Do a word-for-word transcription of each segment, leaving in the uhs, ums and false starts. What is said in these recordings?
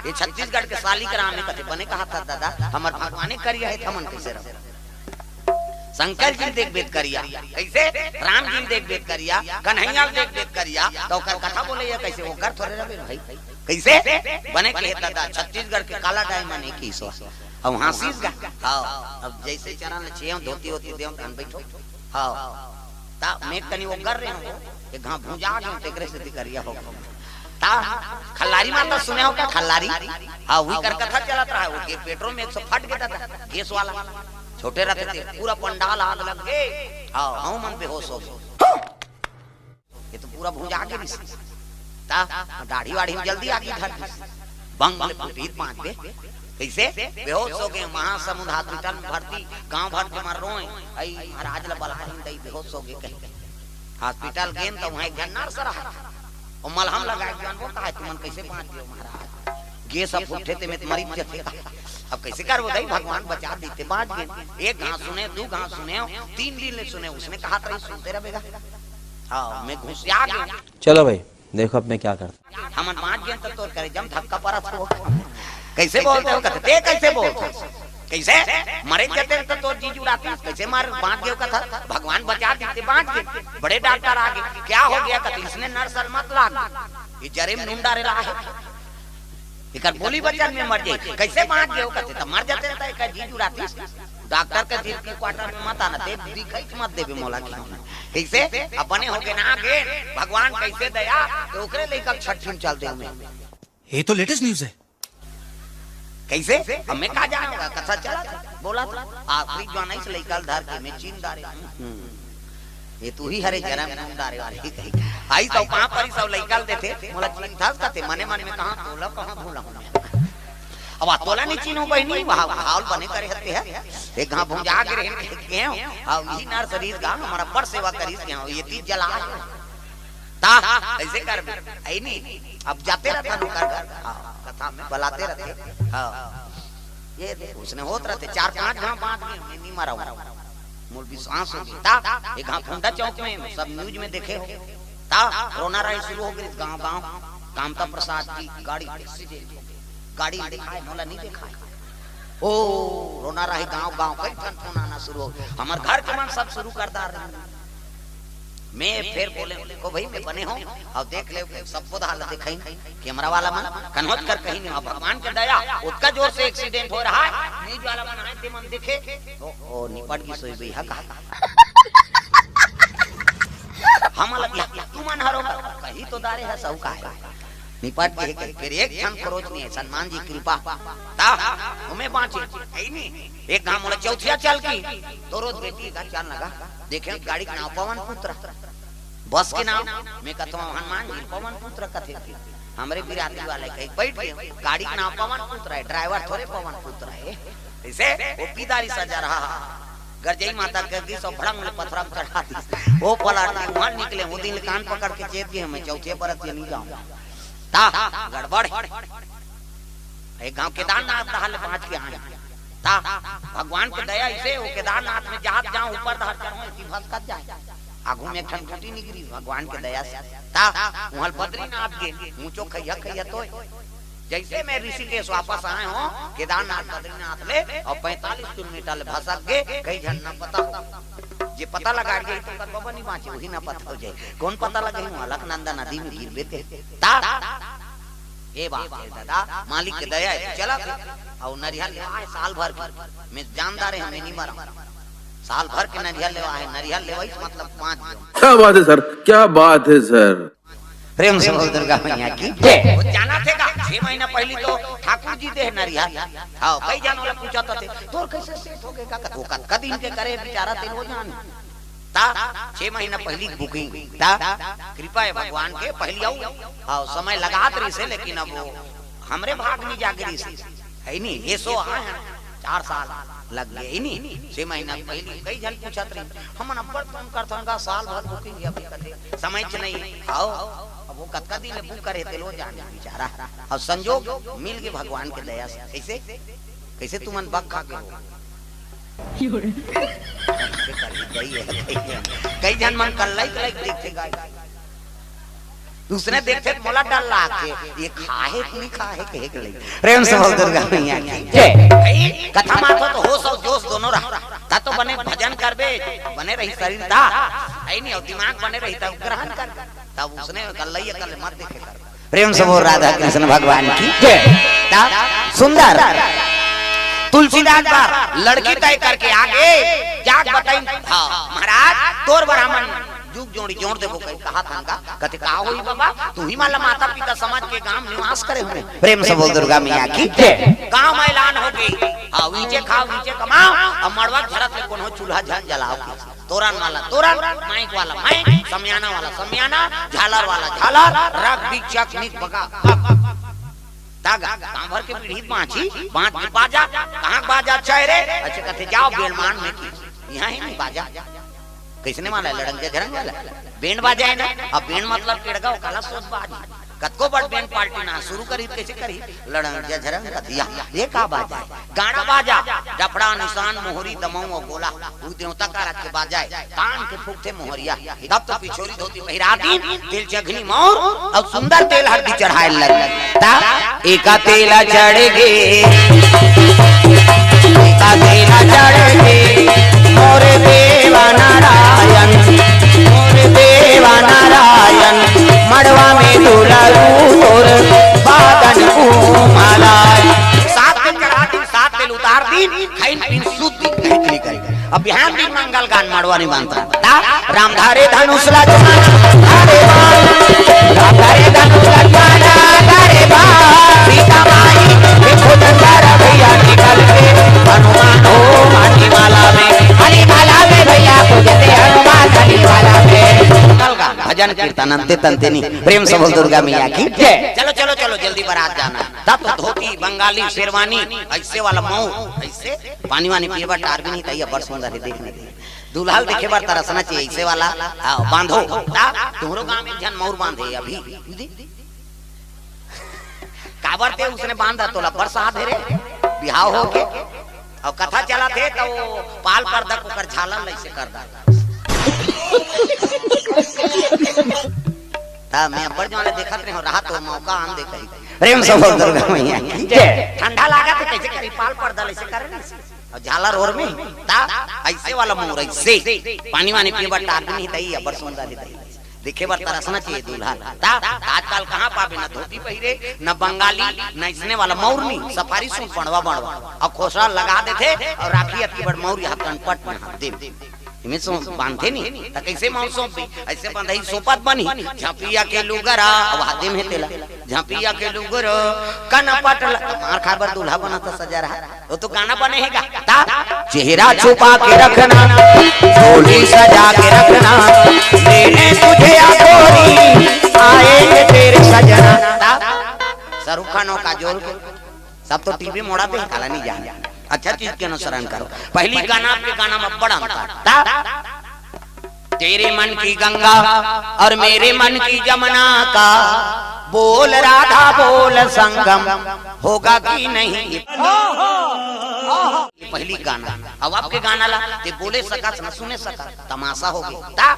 ये छत्तीसगढ़ के शालिग्राम हे। कथे, बने कहा था दादा, हमर भगवाने करिया हे, त हमन कैसे रहो? शंकर जी ल देख बेद करिया, कैसे? राम जी ल देख बेद करिया, कन्हैया ल देख बेद करिया, त ओकर कथा बोले या कैसे? ओकर थोरे रहे भाई, कैसे? बने कहे दादा, छत्तीसगढ़ के काला डायमंड हे किसो। अब हाँसिस गा। हाँ, अब जैसे चरण ल छेव, धोती होती देव, धन बैठो। हाँ, त मैं कनी ओगर रहे हूँ, एक घाव भुंजा गए, तेकरे से दिकरिया हो गए। त खल्लारी माता सुने हो का? खल्लारी। हाँ, वही कर कथा चलत रहा, वो के पेट्रोल में एक सौ फट गया था, गैस वाला। छोटे रहते थे, पूरा पंडाल आग लग गए। हाँ, हम मन बेहोश हो गए। ये तो पूरा भुंजा के रिस। ता दाढ़ी वाढ़ी में जल्दी आगी धर दिस। बंग ले फुटीर पाँच बे। कैसे? बेहोश हो गए, महासमुंद हॉस्पिटल में भर्ती, गांव भर के मर रोए। आई महाराज ला बला रही, दई बेहोश हो गए कहीं। हॉस्पिटल गेन तो वहाँ एक जन नर्स रहा, वो मलहम लगा के, "जान वो कहा, तुमन कैसे बांच गए हो महाराज? गैस अब फुट्ठे ते में तो मरी जथे।" अब कैसे करबो दई, भगवान बचा देते, बांच गए। एक घाव सुने, दू घाव सुने, तीन दिन ले सुने, उसने कहा तो सुनते रहेगा। हाँ, मैं घुसिया गया। चलो भाई, देखो अब मैं क्या करता। हमन बांच गेन त तोर करेजा म धक्का परत हो। कैसे बोलते हो? कहते, "ते कैसे बोलते हो? कैसे? मरे जते त तोर जी जुड़ाती, कैसे मर बांच गयो?" कथा, "भगवान बचा देते, बांच गए।" बड़े डॉक्टर आ गए, "क्या हो गया?" कहते, "इसने नर्स मत लाग, ये जरे में नून डारे रहा है।" एकर बोली वचन में मर जाई। कैसे बांच गयो? कहते, "त मर जाते रहता, एकर जी जुड़ाती।" डॉक्टर के दिल के क्वार्टर में मत आना, ते दिखाई मत देबे मोला के। कैसे? अपने होके ना गे, भगवान कैसे दया, तो ओकरे लइका के छठी में चल दे में। ये तो लेटेस्ट न्यूज़ है। कैसे? अब मैं का जाना होगा, कथा चला था, बोला था, आखिरी जवान इस लइका ल धर के मैं चीन डारे। हम्म। ये तू ही हरे जरम नून डारे वाले ही कही। आई तो पाँव परी सब लइका ल देथे, मोला चिंता कथे, मने मन में कहा, "तोला कहा भूला हूँ मैं?" अब आ तोला नहीं चिन्हो बहिनी, वहाँ हाल बने करे हते है। एक घाव भुंजा के रहे के हो, अब यही नर्स रीस गा, हमारा बड़ सेवा करीस के हो, ये तीज जला है। ता, कैसे करबे? आई नहीं, अब जाते रहता नौकर घर, हाँ, कथा में बलाते रहते, हाँ। ये देख, उसने होत रहते, चार पांच घाव बांच गए, मैं नहीं मरा हूँ। मोर विश्वास हो गया। ता, एक घाव फुंडा चौक में, सब न्यूज़ में देखे हो। ता, रोना राय शुरू हो गई गांव गांव, कामता प्रसाद की गाड़ी एक्सीडेंट हो गई। गाड़ी दिखाए, मोला नहीं दिखाए। ओ, रोना राही गांव गांव, कई ठन फोन आना शुरू हो गया। हमर घर के मन सब शुरू कर डार रहे। मैं फिर बोले, "देखो भाई, मैं बने हूँ, अब देख ले, सबको तो हालत दिखाई, कैमरा वाला मन कन्हौज कर कहीं नहीं, अब भगवान के दया, उतका जोर से एक्सीडेंट हो रहा है, न्यूज़ वाला मन आए थे, मन देखे, ओ, ओ, निपट की सोई गई है कहा।" हम लग, "तू मन हरो कही तो डारे है, सब का है।" निपट के कही, फिर एक ठन खरोच नहीं है, हनुमान जी कृपा। ता, हमें बांचे, है ही नहीं। एक घाव मोला चौथिया चल की, तो रोज बेटी का चाल लगा, देखे गाड़ी के नाव पवन पुत्र, बस के नाव, मैं कहता हूँ हनुमान जी पवन पुत्र कथे के। हमरे बिरादरी वाले कही, "बैठ गए, गाड़ी के नाव पवन पुत्र है, ड्राइवर थोड़े पवन पुत्र है।" इसे वो पीदारी सजा रहा, गरजई माता कर दी, सब भड़ंग ले पथरा में चढ़ा दी। वो पलट के वहां निकले, वो दिन कान पकड़ के चेत गए, "मैं चौथे बरत ये नहीं जाऊंगा।" ता, गड़बड़। एक घाव केदारनाथ डहार ले बांच के आए। ता, भगवान के दया इसे वो केदारनाथ में जात जाओ, ऊपर डहार चढ़ो, इसी भस कट जाए। आगू में एक ठन गुटी निकली, भगवान के दया से। ता, वहां बद्रीनाथ गे, ऊंचो खैया खैया तोय। जैसे मैं ऋषिकेश वापस आए हूँ, केदारनाथ बद्रीनाथ ले, और पैंतालीस किलोमीटर ले भसक गे, कई झन ना पता हो। जे पता लगा गए तो कर बाबा नहीं बांचे, वही ना पता हो जाए। कौन पता लगे हूँ? अलकनंदा नदी में गिर बेते। ता, ए बात है दादा, मालिक के दया है, चला थे। और नरिहर लेवा है साल भर की, मैं जानदार है, मैं नहीं मरा। साल भर के नरिहर लेवा है, नरिहर लेवा इस मतलब पाँच दिन। क्या बात है सर, क्या बात है सर। प्रेम से बोल दुर्गा मैया की जय। वो जाना थे का, छह महीना पहले तो ठाकुर जी दे नरिहर। हाँ, कई जन वाला पूछा था थे, "तोर कैसे सेट हो गए का?" वो कतका दिन के करे बेचारा, तेल वो जान। ता, छह महीना पहली बुकिंग, ता, कृपा है भगवान के, पहली आऊ, हाँ, समय लगात रही से, लेकिन अब वो हमरे भाग में जाके रही से, है नहीं, ये सो आए हैं, चार साल लग गए, है नहीं, छह महीना पहली कई जन पूछत रही, "हमन अब्बड़ फोन करथन का, साल भर बुकिंग है, अभी कथे समय च नहीं, आओ।" अब वो कतका दिन ले बुक करे, तेलो जाने बेचारा, अब संजोग मिल गए भगवान के दया से। कैसे, कैसे तुमन बक खा के हो? कई झन मन कल्लाई कल्लाई देखथे गाय। दूसरे देखथे त मोला डर लागथे, ये खाहे कि नहीं खाहे, कहे के लई। प्रेम से बोल दुर्गा मैया की जय। भाई, कथा मात हो तो होश अउ जोश दोनों रहा। ता तो बने भजन करबे, बने रही शरीर ता, है नहीं, अउ दिमाग बने रही ता ग्रहण कर। तब उसने गल्लई अकल मत देखे कर। प्रेम से बोल राधा कृष्ण भगवान की जय। ता सुंदर तुलसीदास बार लड़की तय करके आगे जाग बताई, हाँ महाराज, तोर बर हमन जुग जोड़ी जोड़ देबो कही कहा था का। कथे का होई बाबा, तू ही मान ला माता पिता समाज के गांव निवास करे हुए। प्रेम से बोल दुर्गा मैया की जय। गांव में ऐलान हो गई, हाँ, वीचे खाओ, वीचे कमाओ, अब मड़वा झरत ले कोनो चूल्हा झन जलाओ की। तोरन वाला तोरन, माइक वाला माइक, समियाना वाला समियाना, झालर वाला झालर, रग बीच चक निक बगा बग। तागा, गांव भर के पीढ़ी बांची, बांच के बाजा, कहाँ बाजा चाहे रे? अच्छा कथे जाओ बेलमान में की, यहाँ ही नहीं बाजा। कैसने वाला है? लड़ंग झरंग वाला। बैंड बाजा है ना, अब बैंड मतलब केड़गा, काला सोच बाजी। कतको बड़ बैंड पार्टी ना शुरू करी, कैसे करी? लड़ंग झरंग कथिया, ये का बाजा है? गाना बाजा, डफड़ा, निशान, मोहरी, दमऊ अउ गोला, उ देवता का रख के बाजा है। तान के फूकथे मोहरिया, तब तो पिछोरी धोती पहिरा दिन, तेल चघनी मौर अउ सुंदर तेल हरदी चढ़ाए लग। ता एका तेला चढ़ गे, एका तेला चढ़ गे, मोर देवा नारायण, मोर देवा नारायण, मड़वा में दुलारू तोर बादन घूमाला। सात दिन चढ़ा दिन, सात दिन उतार दिन, खाइन पीन सूत दिन, गायत्री करी। अब बिहान दिन मंगल गान मड़वा निमंत्रण। ता राम धरे धनुष लक्ष्मण धरे बाण, राम धरे धनुष लक्ष्मण धरे बाण, सीता माई के भुजंग रखिया निकल के, हनुमान हो मणिमाला में, मणिमाला में भैया पूजते हनुमान मणिमाला में। मंगल गान, भजन कीर्तन अंते तंते नहीं। प्रेम से बोल दुर्गा मैया की जय। चलो चलो चलो, जल्दी बारात जाना। तब तो धोती बंगाली शेरवानी, ऐसे वाला मऊ, ऐसे पानी वानी पीबा टार भी नहीं, तैया बड़ सुंदर है, देखने दे। दुल्हन देखे बर तरसना चाहिए, ऐसे वाला, आ, बांधो। ता, तुम्हरो गांव में एक झन मौर बांधे अभी। काबर ते उसने बांधा तोला बरसात है रे, बिहाव हो के। अउ कथा चलत हे त वो पाल पर्दा ओकर झालर ल ऐसे कर डाला। ता मैं अब्बड़ जवान ले देखत रहे हो, रहा तो मौका आन दे कही। प्रेम से बोल दुर्गा मैया की जय। ठंडा लागत हे, कैसे करी पाल पर्दा ल ऐसे करे ना। अउ झालर ओर में ता ऐसे वाला मोर ऐसे पानी वानी पीबा टार भी नहीं दई, अब्बड़ सुंदर ही दई। देखे बर तरसना चाहिए दूल्हा। ता आजकल कहाँ पाबे, न धोती पहिरे, न बंगाली, न इसने वाला मौरनी, सफारी सूट बनवा बनवा, अउ खोसरा लगा देथे, अउ राखी अतकी बड़ मौरी हाथ कनपट में हाथ दे। इमे सो बांधे नहीं, त कैसे मौर सौंपबे? ऐसे बंधई सोपत बनी, झपिया के लुगरा, अब हाथे में तेला, झपिया के लुगरा, कनपट ल-, मार खाए बर दूल्हा बना त सजा रहा। वो तो गाना बने हे गा। ता चेहरा छुपा के रखना, झोली सजा के रखना, लेने तुझे या गोरी, आएंगे तेरे सजना। ता शाहरुख खान अउ काजोल के सब तो टीवी मोड़ा दे, काला नहीं जान। अच्छा चीज के अनुसरण करो। पहली गाना, आपके गाना में बड़ा अंतर। ता तेरे मन की गंगा और मेरे मन की जमुना का बोल राधा बोल संगम होगा कि नहीं। ये पहली गाना। अब आपके गाना ला, ते बोले सकस न सुने सकस, तमाशा हो गया। ता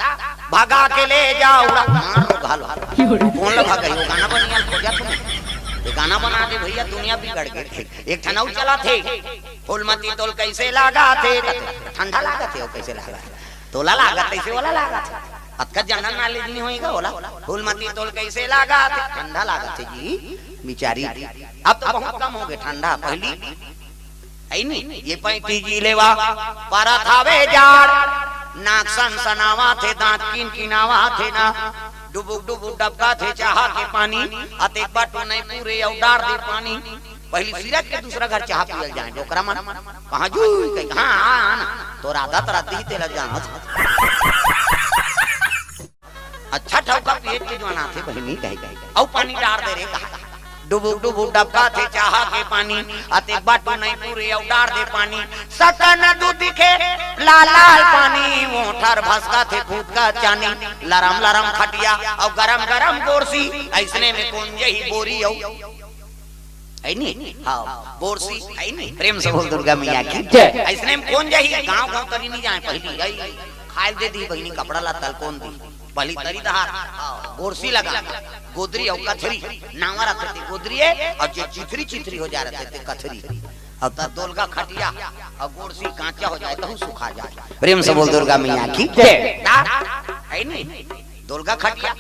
भगा के ले जाओ, उड़ा मार लो घालो। कौन ला भगाई? वो गाना बनिया खोजा तुमने। ये गाना बना दे भैया, दुनिया बिगड़ गई। एक ठन अउ चला थे, फूलमती तोल कैसे लागा थे? ठंडा लागा थे, वो कैसे लागा थे? तोला लागत तैसे ओला लागत हे। अतका जनरल नॉलेज नहीं होई का ओला। फूलमती तोल कैसे लागत हे? ठंडा लागत हे जी, बिचारी। अब तो बहुत कम हो गए ठंडा। पहली है नहीं, ये पैंती जी लेवा, परत हवे जाड़, नाक सनसनावा थे, दांत किनकिनावा थे ना, डुबुक डुबुक डबका थे चाहा के पानी, अतेक बाटो नहीं पूरे अउ डार दे पानी। पहली सिरक के दूसरा घर चाह पियल जाए, डोकरा मन कहाँ जू कही, हाँ, हाँ, हाँ, ना। तोर आदत रहती ही तेला जानत। अच्छा ठौका पेट के जवान आथे बहिनी कही कही, अउ पानी डार दे रे कहा। डुबुक डुबुक डबका थे चाह के पानी, अते बाटू नहीं पूरे अउ डार दे पानी। सकन दूध दिखे लाल लाल पानी, ओठर भसका थे फूटका चानी। लरम लरम खटिया अउ गरम गरम गोरसी, ऐसने में कौन जही बोरी अउ है नी? हाँ, बोरसी है नी? प्रेम से बोल दुर्गा मैया की जय। ऐसने में कौन जाही? गांव गांव तरी नहीं जाए, पहली गई खायल दे दी बहिनी, कपड़ा ला तल कौन दी? पहली तरी दहार, हाँ, गोरसी लगा, गोदरी अउ कथरी, नावा रथे ते गोदरी हे, अउ जे चिथरी चिथरी हो जा रथे ते कथरी। अउ त दोलगा खटिया अउ गोरसी कांचा हो जाय, तहू सुखा जाय। प्रेम से बोल दुर्गा मैया की जय। ता, हे नी? दोलगा खटिया,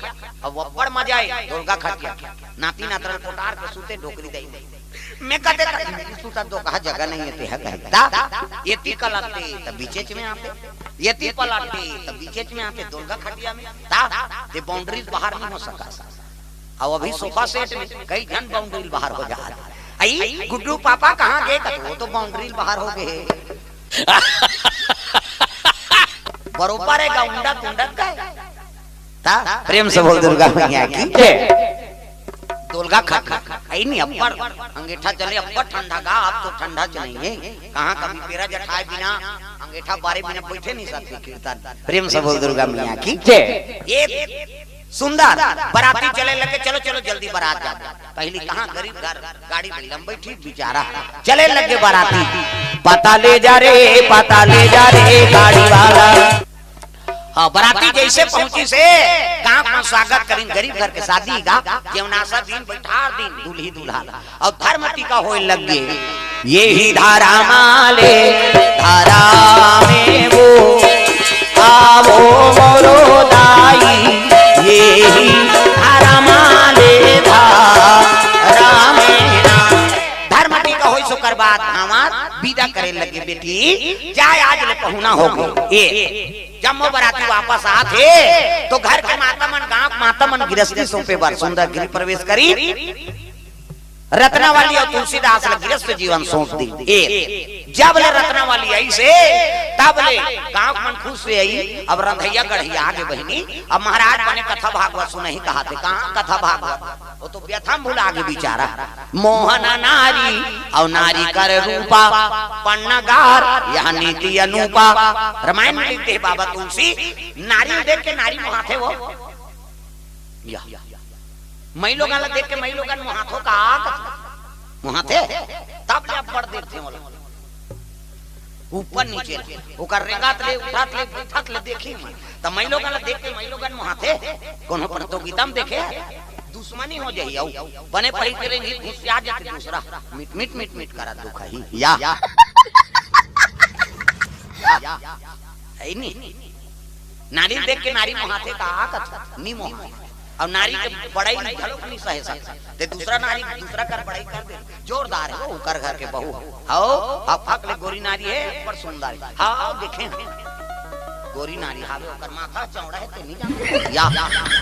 अउ अब्बड़ मजा आय दोलगा खटिया। नाती नातरा ल कोटार के सुते डोकरी दई। मैं कते कते सुता दो कहा जगह नहीं हे ते ह कहे। ता, एती कलते त बीचेच में आते, एती पलटे त बीचेच में आते, दोलगा खटिया में। ता, ते boundary बाहर नहीं हो सका। अउ अभी sofa set में कई झन boundary बाहर हो जात। आई, गुड्डू पापा कहाँ गे? कथे, वो तो boundary बाहर हो गे। बरोबर हे गा, उंडत उंडत गए। ता, प्रेम से बोल दुर्गा मैया की जय। दोलगा खटिया, आई नी अब्बड़ अंगेठा चले, अब्बड़ ठंडा गा, अब तो ठंडा च नहीं हे। कहाँ कभी पेरा जठाए बिना, अंगेठा बारे बिना बैठे नहीं सकते कीर्तन। प्रेम से बोल दुर्गा मैया की जय। ये सुंदर बराती चले लगे, चलो चलो जल्दी बरात जा। पहली कहाँ गरीब घर, गाड़ी में लंबी ठीक बिचारा चले लगे बराती। पता ले जा रे, पता ले जा रे गाड़ी वाला। हाँ, बराती जैसे पहुंची से गांव में स्वागत करिन, गरीब घर के शादी गा, जेवनासा दिन बैठार दिन दूल्ही दूल्हा। अउ धर्म टीका होय लग गे। ये ही धारा माले, धारा में वो, आवो मोरो दाई, ये ही धारा माले, धारा में ना। धर्म टीका होय, सोकर बाद हमार विदा करे लगे, बेटी, जाय आज ले पहुना हो गे। ए, जब वो बराती वापस आत हे, तो घर के माता मन, गांव के माता मन गिरस्ती सौंपे बर सुंदर गृह प्रवेश करी। रत्नावली अउ तुलसीदास ल गिरस्थ जीवन सौंप दी। ए, जब ले रत्नावली आई से, तब ले गांव मन खुश से आई। अब रंधैया गढ़िया आगे बहिनी, अब महाराज बने कथा भागवत सुनही कहा थे। कहाँ कथा भागवत? वो तो व्यथा म भुला गे बिचारा। मोहन नारी अउ नारी कर रूपा, पन्नगार यह नीति अनूपा। रामायण में लिखते हैं बाबा तुलसी, नारी देख के नारी मोहाथे वो। या। मई लोगन ला देख के मई लोगन मोहाथो का? मोहाथे? तब ले अब्बड़ देखथे ओला। ऊपर नीचे ले। ओकर रेंगत ले, उठत ले, बैठत ले देखी मैं। त मई लोगन ला देख के मई लोगन मोहाथे। कोनो प्रतियोगिता में देखे? दुश्मनी हो जाही अउ। बने पहिर के रेंगी घुसिया जाथे दूसरा। मिट, मिट, मिट, मिट करा दुखाही। या। या। हे नी? नारी देख के नारी मोहाथे का? कथे, नी मोहाथे। अउ नारी के बड़ाई घलोक नी सहे सकत। ते दूसरा नारी, दूसरा कर बड़ाई कर दे। जोरदार हे वो, ओकर घर के बहू। हव, अब फक ले गोरी नारी हे, बड़ सुंदर हे। हव, देखे हन। गोरी नारी हावे, ओकर माथा चौड़ा हे, ते नी जानत। या,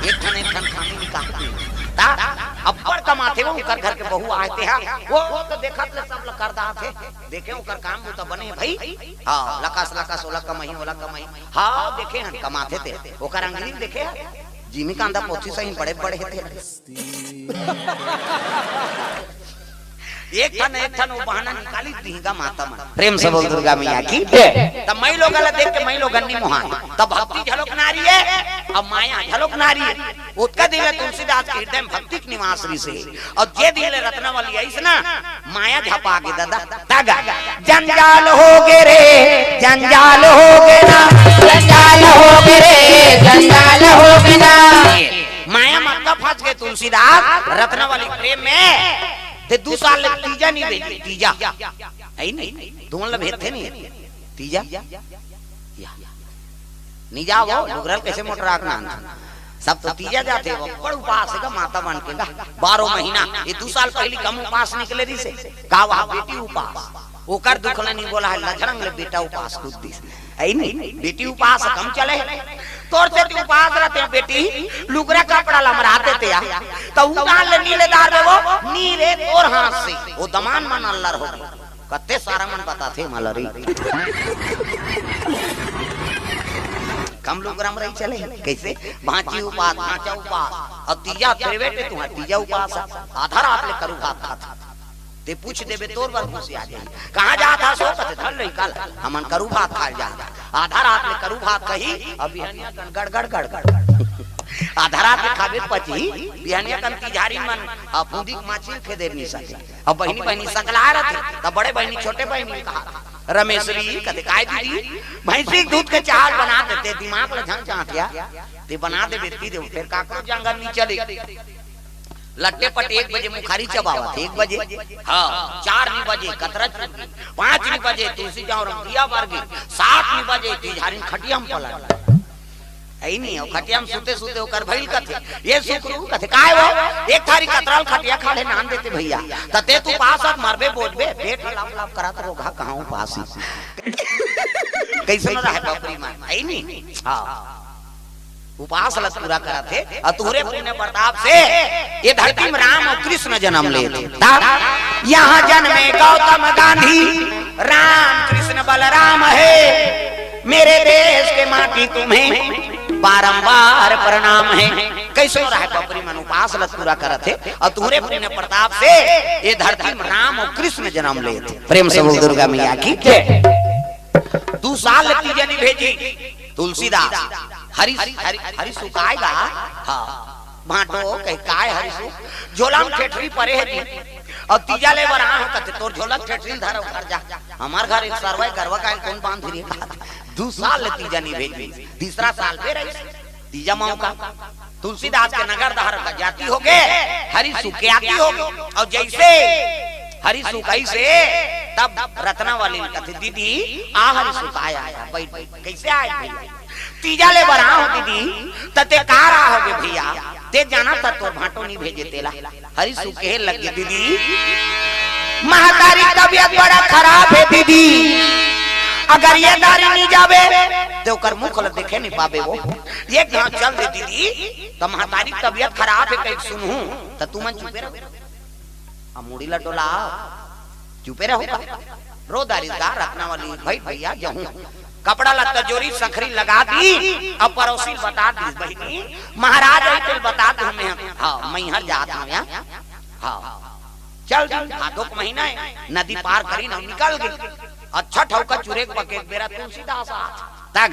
एक ठन, एक ठन खामी निकालत हे। ता, अब्बड़ कमाथे वो, ओकर घर के बहू आय ते हा। वो, वो तो देखत ले सब ल कर दात हे। देखे ओकर काम बूता बने हे भई। हाँ, लकस, लकस, ओला कमही, ओला कमही। हाँ, देखे हन, कमाथे ते। ओकर अंगरी देखे हन। जिमी कांदा पोथी सही बड़े बड़े हे ते। एक ठन, एक ठन वो बहाना निकाली दीही गा माता मन। प्रेम से बोल दुर्गा मैया की जय। त मई लोगन ला देख के मई लोगन नी मोहा। त भक्ति घलोक नारी हे, अउ माया घलोक नारी हे। ओतका दिन ले तुलसीदास के हृदय में भक्ति के निवास रिहिसे। अउ जे दिन ले रत्नावली आइस ना, माया झपा गे दादा, तगा। जंजाल हो गे रे, जंजाल हो गे ना, जंजाल हो गे रे, जंजाल हो गे ना। माया म का फंस गे तुलसीदास, रत्नावली प्रेम में, ते दू साल ले तीजा नी भेजे, तीजा। हे नी, धुन ल भेजथे नी, तीजा। या। नी जावो, लुगरा ल कइसे मोटरा के नान। सब तो तीजा जाथे, वो बड़ उपास हे गा माता मन के गा। बारह महीना, ये दू साल पहिली कम उपास निकले रिहिसे। का वहा बेटी उपास? ओकर दुख ल नी बोला हे, लझरंग ले बेटा उपास कूद दिस। हे नी, बेटी उपास कम चले हे। तोर सेती उपास रहिथे बेटी, लुगरा कपड़ा ल मरा देते आ। त उ डाल ले नी ले दार देवो, नी रे तोर हाथ से। वो दमान मन अल्लर हो गे। कते सारा मन बताथे मलरी। कम लुगरा म रही चले, कइसे? भांची उपास, भांचा उपास, अउ तीजा फेर बेटे तुंहर तीजा उपास, आधा रात ले करू भात खात। ते पूछ देबे तोर बर खुशी आ जाही। कहाँ जात हस ओ? कथे धर ले काल, हमन करू भात खाय जात। आधा रात ले करू भात खही, अउ बिहनिया कन गड़ गड़ गड़ गड़। आधा रात ले खाबे पचही, बिहनिया कन तिजहारी मन, अ, फूंदी के माछी ल खेदे नी सके। अब बहिनी बहिनी सकलाय रथे, त बड़े बहिनी छोटे बहिनी ल कहा, रमेशरी कथे, "काय दीदी, भैंसी के दूध के चाह बना देते, दिमाग ल झन चाटिया, ते बना देबे, पी देबो, फेर काकरो जंगल नी चले।" लट्टे पट एक बजे मुखारी चबावत हे, एक बजे, हाँ, चार नी बजे कतरा चुरगी, पाँच नी बजे तुलसी चौरा म दिया बरगे, सात नी बजे तिजहारी खटिया म पलट। अई नी, अउ खटिया म सुते सुते ओकर भइल कथे, "ये सुकरू," कथे, "काय वो? एक थारी कतरल खटिया खाड़े नान देते भइया, त ते तू पास अब मरबे बोजबे, पेट ह लप लप करत रोगहा कहाँ उपास ही।" कइसन रहय बपरी मन, अई नी? हाँ। उपास ल पूरा करत हे, अउ तुहरे पुण्य प्रताप से ये धरती म राम अउ कृष्ण जनम लेत हे। ता यहाँ जन्मे गौतम गांधी, राम कृष्ण बलराम हे, मेरे देश के माटी तुम्हें बारंबार प्रणाम हे। कइसो रहय बपरी मन उपास ल पूरा करत हे, अउ तुहरे पुण्य प्रताप से ये धरती म राम अउ कृष्ण जनम लेत हे। प्रेम से बोल दुर्गा मैया की जय। दू साल ले तीजा नी भेजिस तुलसीदास। हरी, हरी, हरी सुकाय गा। हाँ। भांटो कहे, "काय हरी सु? झोला म ठेठरी परे हे जी। अउ तीजा ले बर आए हंव," कथे, "तोर झोला म ठेठरी ल धर अउ घर जा। हमर घर एक सरवा हे, गरवा काय ल कोन बांध रे?" दू साल ले तीजा नी भेजिस। तीसरा साल फेर आइस। तीजा मौका। तुलसीदास के नगर डहर के जाति होगे, हरी सुख के आति होगे। अउ जइसे हरी सुख आइस हे, तब रतनावली ल कथे, "दीदी, आ हरी सुख, आय, आय, बइठ, बइठ।" "कइसे आय भइया?" "तीजा ले बर आए हंव दीदी।" "त ते का रहा होगे भइया? ते जानत हस तोर भांटो नी भेजे तेला।" हरी सुख कहे लगे, "दीदी, महतारी के तबियत बड़ा खराब हे दीदी, अगर ये दारी नी जाबे, त ओकर मुख ल देखे नी पाबे वो। एक घांव चल दे दीदी, त महतारी के तबियत खराब हे कहिके सुनहूं, त तुमन चुपे रहो।" अब मुड़ी ल डोलाव, चुपे रहो का? रो दारी दा, रतनावली, "भइठ भइया, जहूं।" कपड़ा लत्ता जोरिस, संखरी लगा दिस, अउ परोसी ल बता दिस, "बहिनी, महाराज आही तेला बता दे हमें, हाँ, मैहर जात हंव।" हाँ, चल दिस, भादो के महीना हे, नदी पार करिन अउ निकल गे। अच्छा ठउका चुरेक पकेक बेरा तुलसीदास आत हे। तग,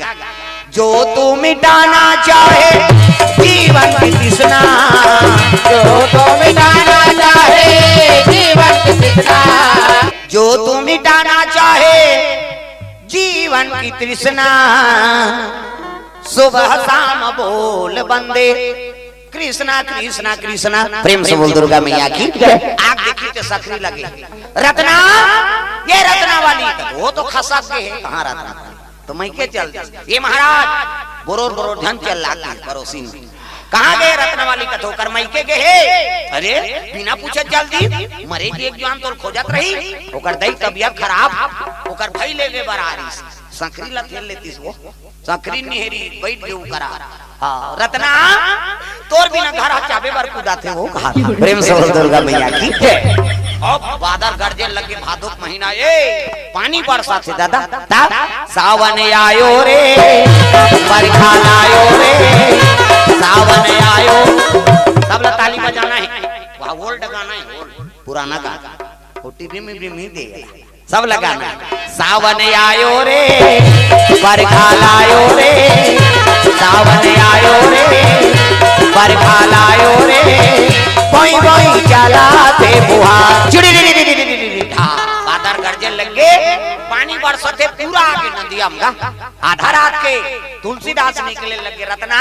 "जो तू मिटाना चाहे जीवन की तृष्णा, जो तू मिटाना चाहे जीवन की तृष्णा, जो तू मिटाना चाहे जीवन की तृष्णा, सुबह शाम बोल बंदे कृष्णा, कृष्णा, कृष्णा।" प्रेम से बोल दुर्गा मैया की जय। आग देखिस त संखरी लगे। "रतना, ये रतनावली।" "वो तो खसक गे हे।" "कहाँ रतनावली?" त मइके चल दिस। "ए महाराज, बरोर बरोर झन चल लाग दिस परोसिन।" "कहाँ गे रतनावली?" "कथे ओकर मइके गे हे।" "अरे, बिना पूछे चल दिस, मरे जी एक जुवान तोला खोजत रही, ओकर दई तबियत खराब, ओकर भई लेगे बर आरिस।" संखरी ल थेल लेतिस वो। संखरी निहेरिस, बइठ गे ऊपर। हाँ, "रतना, तोर बिना घर ह चाबे बर कुदाथे वो," कहा था। प्रेम से बोल दुर्गा मैया की जय। अब बादर गरजे लगे, भादो के महीना, ए, पानी बरसथे दादा। तब, "सावन आयो रे, बरखा लायो रे, सावन आयो।" सब ला ताली बजाना हे। वह old गाना हे, old, पुराना गाना। वो टीवी में भी नहीं देगा। सब लगाना। "सावन आयो रे, बरखा लायो रे, सावन आयो रे, बरखा लायो रे, बोई बोई चलाथे फुहार।" चिड़ी री री री री री री री। हाँ, बादर गरजे लगे, पानी बरसथे, पूरा आगे नदिया म गा। आधा रात के तुलसीदास निकले लगे, "रतना,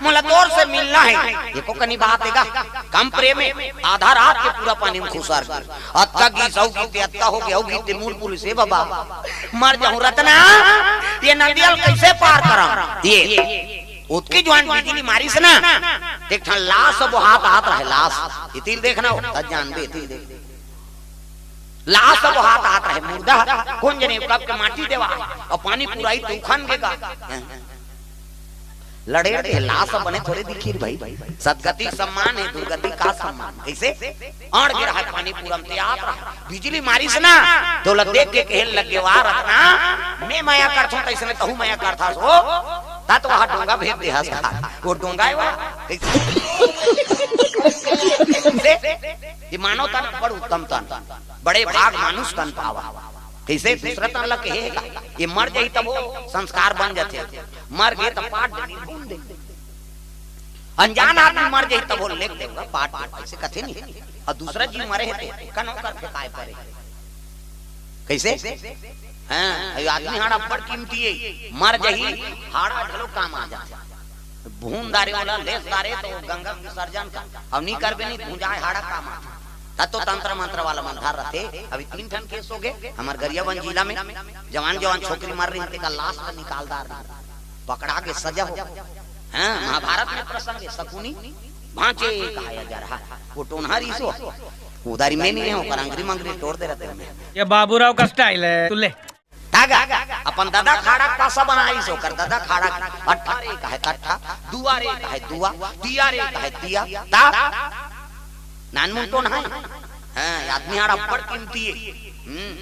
मोला तोर से मिलना हे।" एको कनी बात हे गा, कम प्रेम हे, आधा रात के पूरा पानी म खुसर गे। अतका गीस, अउ गीस, अतका होगे, अउ गीस, ते मूल पुरुष हे बाबा। मर जाहूं रतना, ये नदिया ल कइसे पार करंव? ये ओतकी जुवान बिजली मारिस ना, एक ठन लास बोहात आत रहे, लास। एती ल देखना हो, त जानबे, एती ल देख। लास बोहात आत रहे, मुर्दा, कोन जने कब के माटी देवा, अउ पानी पुराइस त उफन गे गा। लड़े रहे, लास बने थोरे दिखही भाई। सदगति सम्मान हे, दुर्गति का सम्मान? कइसे? अड़ गे रहा पानी पूरा म, ते आत रहा, बिजली मारिस ना, त ओला देख के कहे लगे, "वाह रतना, मैं मया करथंव, तइसने तहूं मया करथस वो।" त तो वहां डोंगा भेज देहस। वो डोंगा हे वह। कइसे? ये मानव तन बड़ उत्तम तन, बड़े भाग मानुष तन पावा। कइसे? दूसरा तन ला कहे हे का? ये मर जाही तभो संस्कार बन जाथे। मर गे त पाट डली भून दे। अनजान आदमी मर जाही तभो लेख देगा पाट, अइसे कथे नहीं। अउ दूसरा जीव मरे हे ते कनो कर फेंकाय परे। कइसे? हाँ, ये आदमी हाड़ा अब्बड़ कीमती हे, मर जही, हाड़ा घलो काम आ जाथे। भून डारे ओला, लेस डारे तो गंगा विसर्जन कर, अब नहीं करबे नहीं, भूंजाय हाड़ा काम आथे। तब तो तंत्र मंत्र वाला मन धर रथे। अभी तीन ठन केस हो गए हमर गरियाबंद जिला में, जवान जवान छोकरी मर रही, तेकर लाश ला निकाल डार रही, पकड़ा के सजा हो। हाँ, महाभारत में प्रसंग हे, शकुनी भांचे कहाया जा रहा, वो टोनहा रिसो, उधारी में नहीं है, ओकर अंगरी मंगरी टोर दे रथे मैं। ये बाबूराव का स्टाइल है, तू ले। तागा, अपन ददा खाड़ा के पासा बनाइस, ओकर ददा खाड़ा के अट्ठा रे कहे तट्ठा, दुआ रे कहे दुआ, तिया रे कहे तिया, ता नानमुन टोनहा हे। हाँ, ये आदमी हाड़ा अब्बड़ कीमती हे। हम्म।